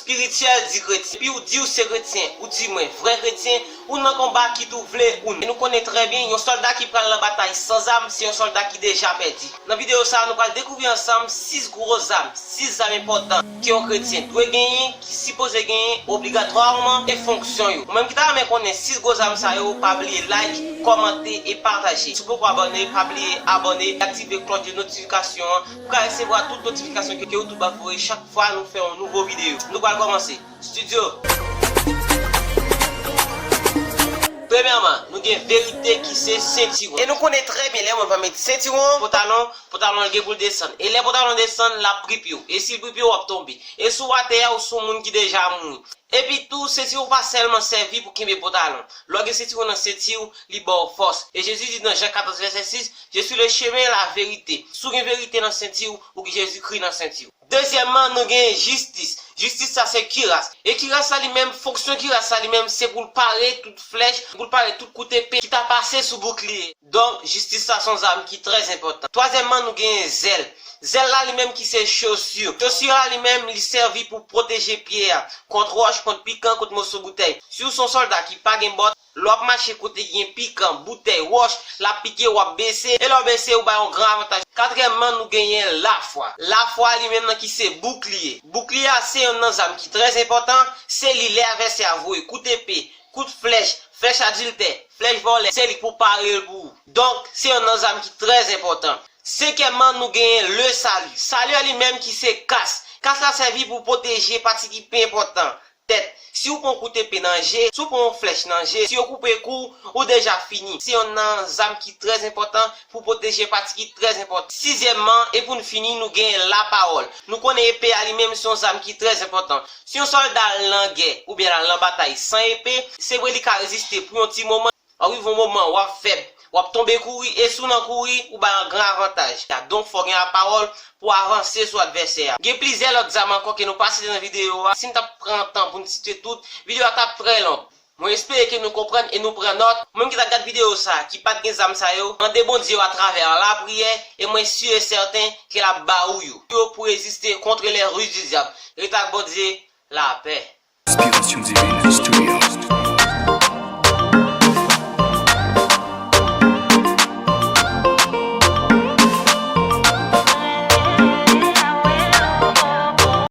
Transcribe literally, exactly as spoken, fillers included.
espirityèl di kretyen. Epi ou di ou se kretyen, ou di mwen vrè kretyen, ou nan konba kit ou vle ou non. E nou konnen trè byen, yon sòlda ki pral nan batay san zam, se yon sòlda ki deja pèdi. Nan videyo sa a, nou pral dekouvri ansanm sis gwo zam, sis zam enpòtan ke yon kretyen dwe genyen, ki sipoze genyen obligatwaman e fonksyon yo. Ou menm ki ta renmen konnen sis gwo zam sa yo, pa bliye like, kòmante e pataje. Si w poko abòne, pa bliye abòne e aktive klòch de notifikasyon an pou w ka resevwa tout notifikasyon ke, ke YouTube ap voye chak fwa nou fè yon nouvo videyo. Nou pral kòmanse. Studio. Premyèman, nou gen verite ki se sentiwon. E nou konnen trè byen lè yon moun pa met sentiwon, pantalon, pantalon l gen pou l desann. E lè pantalon desann, l ap pripe w. E si l pripe w, w ap tonbe. E si w atè a, ou se yon moun ki deja mouri. Epi tou, sentiwon pa sèlman sèvi pou kenbe pantalon. Lè w gen sentiwon nan senti w, li ba w fòs. E Jezi di nan Jan katòz vèsè sis, Je suis le chemin, la vérité. Si w gen verite nan senti w, ou gen Jezikri nan senti w. Dezyèmman, nou gen jistis. Jistis sa se kiras. E kiras la li menm, fonksyon kiras la li menm, se pou l pare tout flèch, pou l pare tout kout epe ki ta pase sou boukliye. Donk, jistis sa se yon zam ki trè enpòtan. Twazyèmman, nou gen zèl. Zèl la li menm ki se chosi. Chosi a li menm, li sèvi pou pwoteje pye a kont wòch, kont pikan, kont moso boutèy. Si w se yon sòlda ki pa gen bòt, lè w ap mache kote ki gen pikan, boutèy, wòch, l ap pike w, w ap bese, e lè w bese, ou bay yon gran avantaj. Katriyèmman, nou genyen lafwa. Lafwa li menm nan ki se boukliye. Boukliye a se yonn nan zam ki trè enpòtan, se li lè avèsè a voye kout epe, kout flèch, flèch adiltè, flèch vòlè, se li pou pare l pou ou. Donk, se yonn nan zam ki trè enpòtan. Senkyèmman, nou genyen le sali. Sali a li menm ki se kas. Kas la sèvi pou pwoteje pati ki pi enpòtan, tèt. Si w pran yon kout epe nan je, si w pran yon flèch nan je, si yo koupe kou w, ou deja fini. Se yonn nan zam ki trè enpòtan pou pwoteje pati ki trè enpòtan. Sizyèmman, e pou n fini, nou genyen lapawòl. Nou konnen epe a li menm se yon zam ki trè enpòtan. Si yon sòlda al nan gè oubyen l al nan batay san epe, se vre li ka reziste pou yon ti moman. W ap rive yon moman, w ap fèb, w ap tonbe kouri, e si w nan kouri, ou bay yon gran avantaj. Donk, fò w gen lapawòl pou w avanse sou advèsè a. Gen plizyè lòt zam ankò ke nou pa site nan videyo a. Si n t ap pran tan pou n site tout, videyo a t ap trè long. Mwen espere ke nou konprann e nou pran nòt. Ou menm ki t ap gad videyo sa a, ki pa t gen zam sa yo, mande Bondye yo atravè lapriyè, e mwen si e sèten ke l ap ba ou yo. Yo pou reziste contre les ruses du diable. Rete ak Bondye, lapè. Inspiration Divine Studio.